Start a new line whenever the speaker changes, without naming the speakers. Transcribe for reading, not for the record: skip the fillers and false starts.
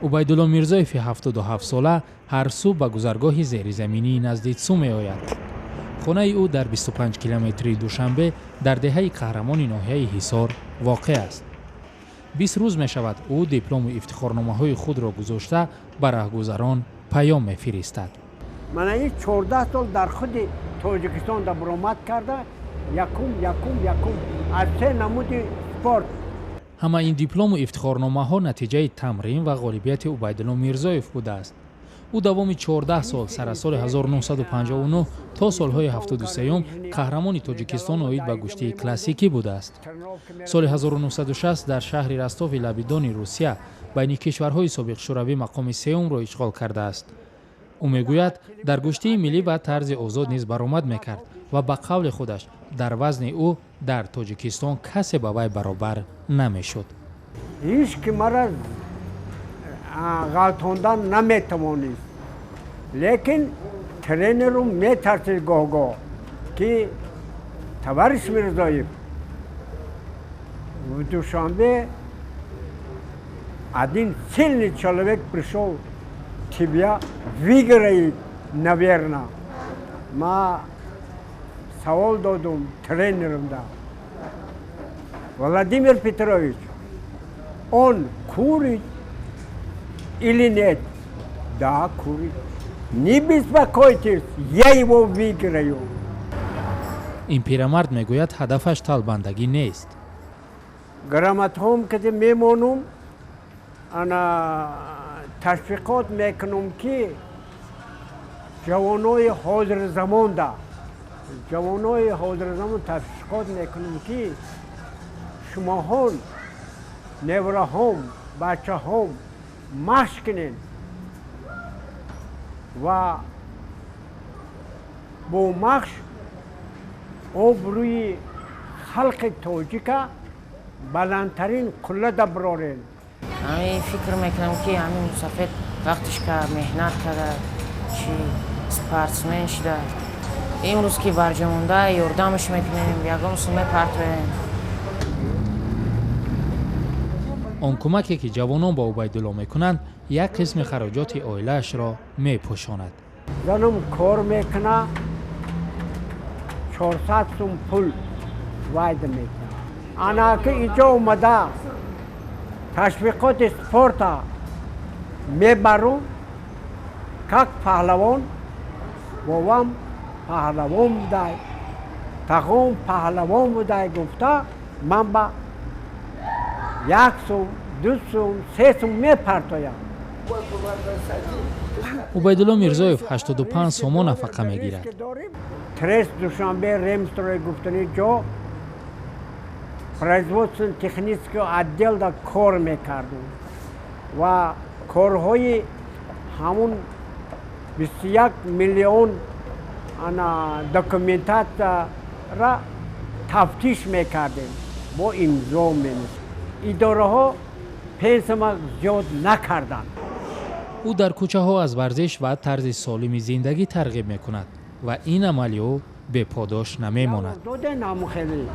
Убайдулло Мирзоеви 77сола ҳар субҳ ба гузаргоҳи зеризаминии назди ЦУМ меояд. Хонаи ӯ дар 25 километрии Душанбе, дар деҳаи Қаҳрамони ноҳияи Ҳисор воқеъ аст. 20 рӯз мешавад, ӯ диплому ифтихорномаҳои худро гузошта, ба раҳгузарон паём мефиристад.
Мана ин 14 сол дар худи Тоҷикистон баромад карда, якум, якум, якум аз се намуди спорт.
Ҳама ин диплому ифтихорномаҳо натиҷаи тамрин ва ғолибияти Убайдулло Мирзоев будааст. Ӯ давоми 14 сол, сар аз соли 1959 то солҳои 73, қаҳрамони Тоҷикистон оид ба гӯштии классикӣ будааст. Соли 1960 дар шаҳри Ростови лаби Дони Русия байни кишварҳои собиқ Шӯравӣ мақоми сеюмро ишғол кардааст. Ӯ мегӯяд, дар гӯштии миллӣ ва тарзи озод низ баромад мекард ва ба қавли худаш, дар вазни ӯ дар Тоҷикистон касе ба вай баробар намешуд.
Ҳеҷ ки мара ғалтондан наметавонист, лекин тренеру метарсид гоҳ-гоҳ, ки товарищ Мирзоев, в Душанбе один сильный человек пришел, тебя выиграет, наверно. Ма савол додум тренерумда: «Владимир Петрович, он курит или нет?» «Да, курит». «Не беспокойтесь, я его выиграю».
Ин пирамард мегӯяд, ҳадафаш талбандагӣ нест.
Грамотаҳом кади мемонум, ана ташвиқот мекунум, ки ҷавонои ҳозирзамонда, ҷавонои ҳозирзамон ташвиқот мекунум, ки шумоҳон, невраҳом, бачаҳом, машқ кунед ва бо машқ обрӯи халқи тоҷика баландтарин қуллада бироред.
Ҳамин фикр мекунам, ки ҳамин мусафед вақтиш ка меҳнат карда, чи спортсмен шуда, имрӯз ки барҷомонда, ёрдамаш мекунем, ягон сум мепартоем.
Он кӯмаке, ки ҷавонон ба Убайдулло мекунанд, як қисми хароҷоти оилаашро мепӯшонад.
Занам кор мекуна, 400 сум пул вайда мекунад. Анаки иҷо омада ташвиқоти спорта мебарум, как паҳлавон, бовам паҳлавон будай, тағом паҳлавон будай, гуфта, ман ба як сум, ду сум, се сум мепартоям.
Убайдулло Мирзоев 85 сомон нафақа мегирад.
Трест Душанбе, Ремстрой гуфтани ҷо, производственно технический отделда кор мекардум ва корҳои ҳамун 21 миллион ана документатсияра тафтиш мекардем, бо имзо меништ. Идораҳо пенсияма зиёд накарданд.
Ӯ дар кӯчаҳо аз варзиш ва тарзи солими зиндагӣ тарғиб мекунад ва ин амали ӯ беподош намемонад.
Доден ҳамун хеле.